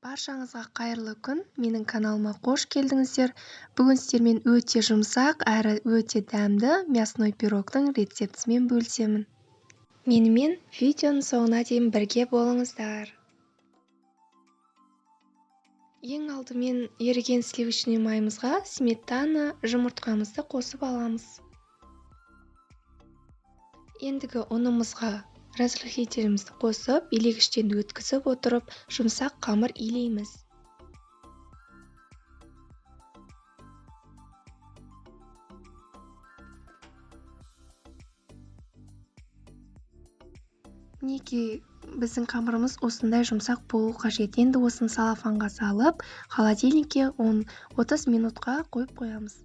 Баршаңызға қайырлы күн, менің каналыма қош келдіңіздер. Бүгін сіздермен өте жұмсақ әрі өте дәмді мясной пирогтың рецептісімен бөлісемін. Менімен видеоның соңына дейін бірге болыңыздар. Ең алдымен еріген сливочный майымызға сметана, жұмыртқамызды қосып аламыз. Ендігі ұнымызға разрыхлителімізді қосып, илегіштен өткізіп отырып, жұмсақ қамыр илейміз. Мінекей, біздің қамырымыз осындай жұмсақ болу қажет. Енді осыны салафанға салып, холодильникке 10-30 минутқа қойып қоямыз.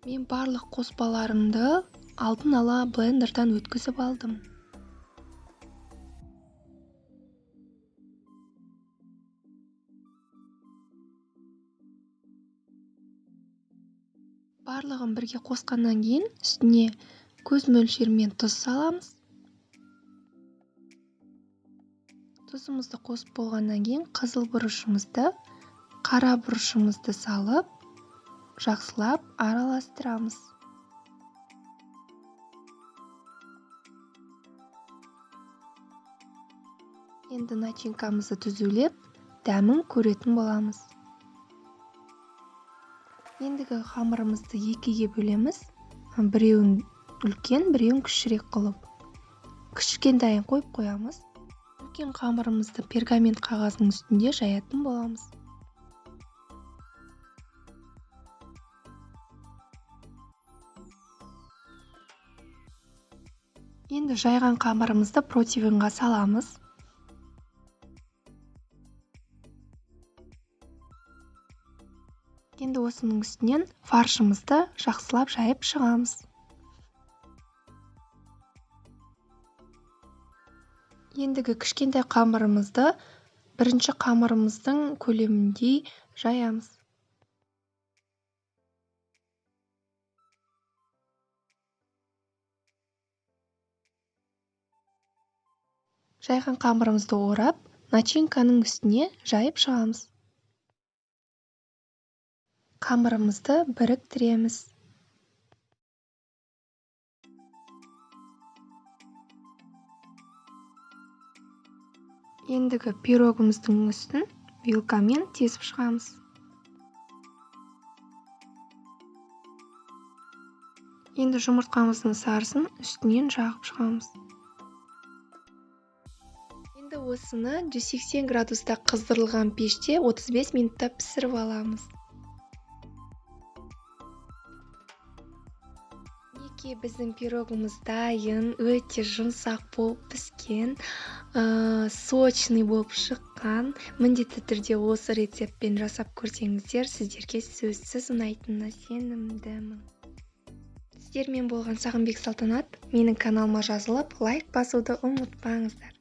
Мен барлық қоспаларымды алдын ала блендерден өткізіп алдым. Барлығын бірге қосқаннан кейін үстіне көз мөлшерімен тұз саламыз. Тұзымызды қосып болғаннан кейін қызыл бұрышымызды, қара бұрышымызды салып, жақсылап араластырамыз. Енді начинкамызды түзулеп, дәмін көретін боламыз. Ендігі қамырымызды екіге бөлеміз. Біреуін үлкен, біреуін кішірек қылып. Кішкентайын қойып қоямыз. Үлкен қамырымызды пергамент қағазының үстінде жаятын боламыз. Енді жайған қамырымызды противенға саламыз. Енді осының үстінен фаршымызды жақсылап жайып шығамыз. Ендігі кішкентай қамырымызды бірінші қамырымыздың көлеміндей жаямыз. Жайған қамырымызды орап, начинканың үстіне жайып шығамыз. Қамырымызды біріктіреміз. Ендігі пирогымыздың үстін вилкамен тесіп шығамыз. Енді жұмыртқамыздың сарысын үстінен жағып шығамыз. Енді осыны 180 градуста қыздырылған пеште 35 минутта пісіріп аламыз. Мінекей, біздің пирогымыз дайын, өте жұмсақ болып піскен, сочный болып шыққан. Міндетті түрде осы рецептпен жасап көрсеңіздер, сіздерге сөзсіз ұнайтынына сенімдімін. Сіздермен болған Сағынбек Салтанат. Менің каналыма жазылып, лайк басуды ұмытпаңыздар.